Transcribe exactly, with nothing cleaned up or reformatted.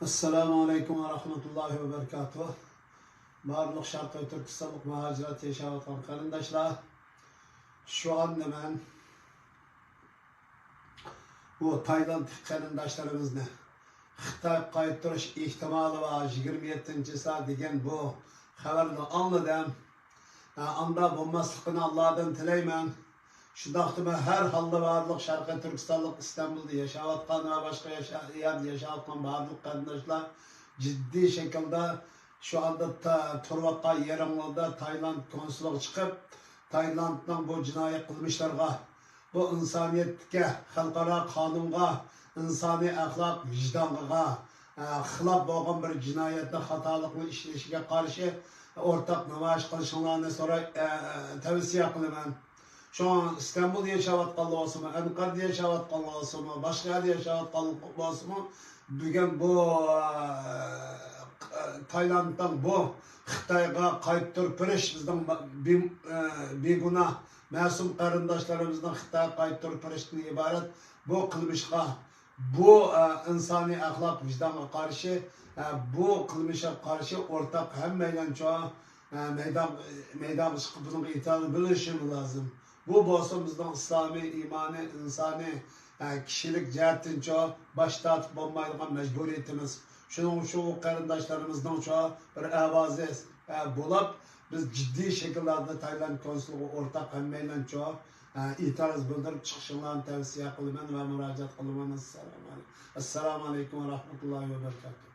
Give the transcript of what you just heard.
ئەسسالامۇ ئەلەيكۇم ۋە رەھمەتۇللاھى ۋە بەرىكاتۇھ. بارلىق شەرقىي تۈركىستانلىق مۇھاجىرەت ياشاۋاتقان قېرىنداشلار، شۇ ئاندا مەن بۇ تايلاندتىكى قېرىنداشلىرىمىزنى خىتايغا قايتۇرۇش ئېھتىمالى بار، يىگىرمە يەتتىنچى چىسلا دېگەن بۇ خەۋەرنى ئاڭلىدىم. ئاندا بولماسلىقىنى ئاللادىن تىلەيمەن. شۇنداقتىمۇ ھەر ھالدا بارلىق شەرقىي تۈركىستانلىق، ئىستانبۇلدا ياشاۋاتقان ۋە باشقا ياشا-، يەردە ياشاۋاتقان بارلىق قېرىنداشلار جىددىي شەكىلدە شۇ ئاندا تا-، تۇرۇۋاتقان يېرىڭلاردا تايلاند كونسۇلىغا چىقىپ، تايلاندنىڭ بۇ جىنايى قىلمىشلىرىغا، بۇ ئىنسانىيەتكە، خەلقئارا قانۇنغا، ئىنسانىي ئەخلاق ۋىجدانغا، ئە، خىلاپ بولغان بىر جىنايەتنى، خاتالىقنى ئىشلىشىگە قارشى ئورتاق نامايىش قىلىشىڭلارنى سوراي، ئە، تەۋسىيە قىلىمەن. شۇڭا ئىستانبۇلدا ياشاۋاتقانلار بولسىمۇ، ئەنقەرىدە ياشاۋاتقانلار بولسىمۇ، باشقا يەردە ياشاۋاتقانلار بولسىمۇ، بۈگۈن بۇ، ئە، تايلاندنىڭ بۇ خىتايغا قايتۇرۇپ بېرىش، بىزنىڭ بىم-، ئە، بىگۇناھ مەسۇم قېرىنداشلىرىمىزنىڭ خىتايغا قايتۇرۇپ بېرىشتىن ئىبارەت بۇ قىلمىشقا، بۇ، ئە، ئىنسانىي ئەخلاق ۋىجدانغا قارشى، ئە، بۇ قىلمىشقا قارشى ئورتاق ھەممەيلەنچۇ، ئە، مەيدان، مەيدانغا چىقىپ بۇنىڭغا ئېتىراز بىلدۈرۈشىمىز لازىم. بۇ بولسا بىزنىڭ ئىسلامىي، ئىمانىي، ئىنسانىي، ئە، كىشىلىك جەھەتتىنچۇ باش تارتىپ بولمايدىغان مەجبۇرىيىتىمىز. شۇنىڭ ئۈچۈن ئۇ قېرىنداشلىرىمىزنىڭچۇ بىر ئاۋازى، ئە، بولۇپ، بىز جىددىي شەكىللەردە تايلاند كونسۇلىغا ئورتاق ھەممەيلەنچۇ، ئە، ئېتىراز بىلدۈرۈپ چىقىشىڭلارنى تەۋسىيە قىلىمەن ۋە مۇراجىئەت قىلىمەن. ئەسسالامۇ ئەلەيكۇم. ئەسسالامۇ ئەلەيكۇم ۋە رەھمەتۇللاھى ۋە بەرىكاتۇھ.